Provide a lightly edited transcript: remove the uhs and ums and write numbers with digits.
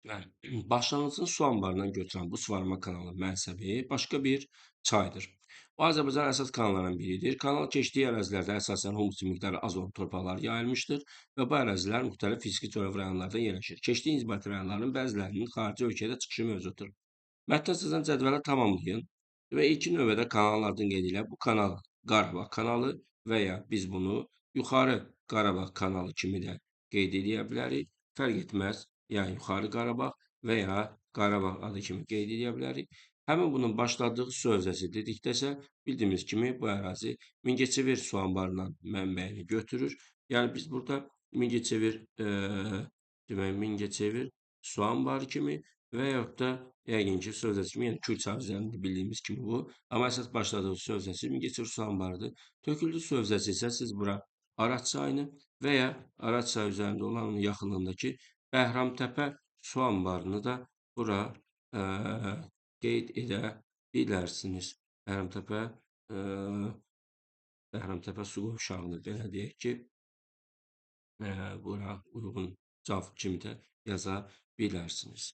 Bəli, başlanğıcını su anbarından götürən bu suvarma kanalının mənsəbi başqa bir çaydır. Bu Azərbaycanın əsas kanallarından biridir. Kanal keçdiyi ərazilərdə əsasən humus miqdarı az olan torpaqlar yayılmışdır və bu ərazilər müxtəlif fiziki coğrafi rayonlarda yerləşir. Keçdiyi inzibati rayonların bəzilərinin xarici ölkədə çıxışı mövcuddur. Mətn əsasən cədvələ tamamlayın və ilkin növbədə kanalın adını qeyd edək. Bu kanal Qarabağ kanalı və ya biz bunu Yuxarı Qarabağ kanalı kimi də qeyd edə bilərik. Fərq etməz. Yəni Yuxarı Qarabağ və ya Qarabağ adı kimi qeyd edə bilərik. Həmin bunun başladığı su hövzəsi dedikdə isə bildiyimiz kimi bu ərazi Mingəçevir su anbarından mənbəyini götürür. Yəni biz burada Mingəçevir, demək Mingəçevir su anbarı kimi və yaxud da yəqin ki su hövzəsi kimi, yəni Kür çayı üzərində bildiyimiz kimi bu. Amma əsas başladığı su hövzəsi Mingəçevir su anbarıdır. Töküldü su hövzəsi isə siz bura Araz çayını və ya Araz çayı üzərində olan onun yaxınlığındakı Bəhramtəpə su anbarını da bura qeyd edə bilərsiniz. Bəhramtəpə, Bəhramtəpə su qovşağını belə deyək ki, bura uyğun cavab kimi də yaza bilərsiniz.